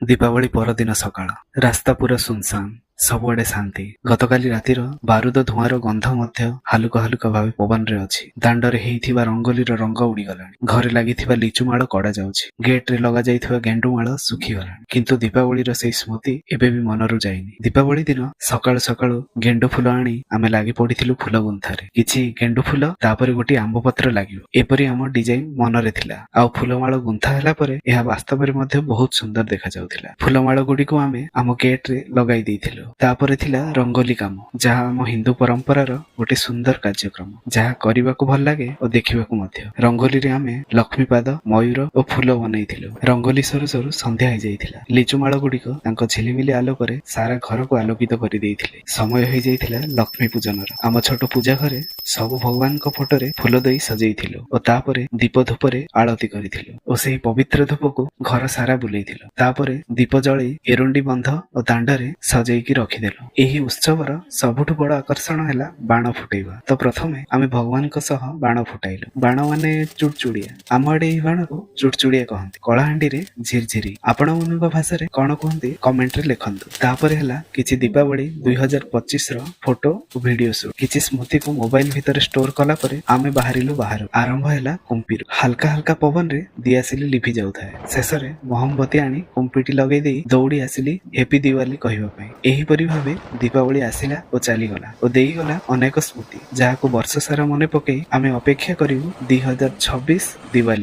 ଦୀପାବଳି ପରଦିନ ସକାଳ। ରାସ୍ତା ପୁରା ସୁନସାନ, ସବୁଆଡେ ଶାନ୍ତି। ଗତକାଲି ରାତିର ବାରୁଦ ଧୂଆଁର ଗନ୍ଧ ମଧ୍ୟ ହାଲୁକା ହାଲୁକା ଭାବେ ପବନରେ ଅଛି। ଦାଣ୍ଡରେ ହେଇଥିବା ରଙ୍ଗୋଲିର ରଙ୍ଗ ଉଡିଗଲାଣି। ଘରେ ଲାଗିଥିବା ଲିଚୁ ମାଳ କଢା ଯାଉଛି। ଗେଟରେ ଲଗାଯାଇଥିବା ଗେଣ୍ଡୁ ମାଳ ଶୁଖିଗଲାଣି। କିନ୍ତୁ ଦୀପାବଳିର ସେଇ ସ୍ମୃତି ଏବେ ବି ମନରୁ ଯାଇନି। ଦୀପାବଳି ଦିନ ସକାଳୁ ସକାଳୁ ଗେଣ୍ଡୁ ଫୁଲ ଆଣି ଆମେ ଲାଗି ପଡିଥିଲୁ ଫୁଲ ଗୁନ୍ଥାରେ। କିଛି ଗେଣ୍ଡୁ ଫୁଲ, ତାପରେ ଗୋଟିଏ ଆମ୍ବ ପତ୍ର ଲାଗିବ, ଏପରି ଆମ ଡିଜାଇନ ମନରେ ଥିଲା। ଆଉ ଫୁଲମାଳ ଗୁନ୍ଥା ହେଲା ପରେ ଏହା ବାସ୍ତବରେ ମଧ୍ୟ ବହୁତ ସୁନ୍ଦର ଦେଖାଯାଉଥିଲା। ଫୁଲମାଳ ଗୁଡିକୁ ଆମେ ଆମ ଗେଟରେ ଲଗାଇ ଦେଇଥିଲୁ। ତାପରେ ଥିଲା ରଙ୍ଗୋଲି କାମ, ଯାହା ଆମ ହିନ୍ଦୁ ପରମ୍ପରାର ଗୋଟେ ସୁନ୍ଦର କାର୍ଯ୍ୟକ୍ରମ, ଯାହା କରିବାକୁ ଭଲ ଲାଗେ ଓ ଦେଖିବାକୁ ମଧ୍ୟ। ରଙ୍ଗୋଲିରେ ଆମେ ଲକ୍ଷ୍ମୀପାଦ, ମୟୂର ଓ ଫୁଲ ବନେଇଥିଲୁ। ରଙ୍ଗୋଲି ସରୁ ସରୁ ସନ୍ଧ୍ୟା ହେଇଯାଇଥିଲା। ଲିଚୁ ମାଳ ଗୁଡିକ ତାଙ୍କ ଝିଲିମିଲି ଆଲୋକରେ ସାରା ଘରକୁ ଆଲୋକିତ କରିଦେଇଥିଲେ। ସମୟ ହେଇଯାଇଥିଲା ଲକ୍ଷ୍ମୀ ପୂଜନର। ଆମ ଛୋଟ ପୂଜା ଘରେ ସବୁ ଭଗବାନଙ୍କ ଫଟୋରେ ଫୁଲ ଦେଇ ସଜେଇଥିଲୁ ଓ ତାପରେ ଦୀପ ଧୂପରେ ଆଳତି କରିଥିଲୁ ଓ ସେହି ପବିତ୍ର ଧୂପକୁ ଘର ସାରା ବୁଲେଇଥିଲୁ। ତାପରେ ଦୀପ ଜଳେଇ ଏରୁଣ୍ଡି ବନ୍ଧ ଓ ଦାଣ୍ଡରେ ସଜେଇକି ରଖିଦେଲୁ। ଏହି ଉତ୍ସବର ସବୁଠୁ ବଡ ଆକର୍ଷଣ ହେଲା ବାଣ ଫୁଟେଇବା। ତ ପ୍ରଥମେ ଆମେ ଭଗବାନଙ୍କ ସହ ବାଣ ଫୁଟାଇଲୁ। ବାଣ ମାନେ ଚୁଡ଼ଚୁଡ଼ିଆ। ଆମ ଆଡେ ଏହି ବାଣକୁ ଚୁଡ଼ଚୁଡ଼ିଆ କହନ୍ତି, କଳାହାଣ୍ଡିରେ ଝିରଝିରି। ଆପଣମାନଙ୍କ ଭାଷାରେ କଣ କୁହନ୍ତି, କମେଣ୍ଟରେ ଲେଖନ୍ତୁ। ତାପରେ ହେଲା କିଛି ଦୀପାବଳି 2025ର ଫଟୋ ଓ ଭିଡିଓ ସୁଟ୍। କିଛି ସ୍ମୃତିକୁ ମୋବାଇଲ ଭିତରେ ଷ୍ଟୋର କଲା ପରେ ଆମେ ବାହାରିଲୁ ବାହାରୁ। ଆରମ୍ଭ ହେଲା କୁମ୍ପିରୁ। ହାଲକା ହାଲକା ପବନରେ ଦିଆସିଲି ଲିଭି ଯାଉଥାଏ। ଶେଷରେ ମହମବତୀ ଆଣି କୁମ୍ପିଟି ଲଗେଇ ଦେଇ ଦୌଡ଼ି ଆସିଲି ହେପି ଦିୱାଲି କହିବା ପାଇଁ। ଏହିପରି ଭାବେ ଦୀପାବଳି ଆସିଲା ଓ ଚାଲିଗଲା ଓ ଦେଇଗଲା ଅନେକ ସ୍ମୃତି, ଯାହାକୁ ବର୍ଷ ସାରା ମନେ ପକେଇ ଆମେ ଅପେକ୍ଷା କରିବୁ 2026 ଦିୱାଲି।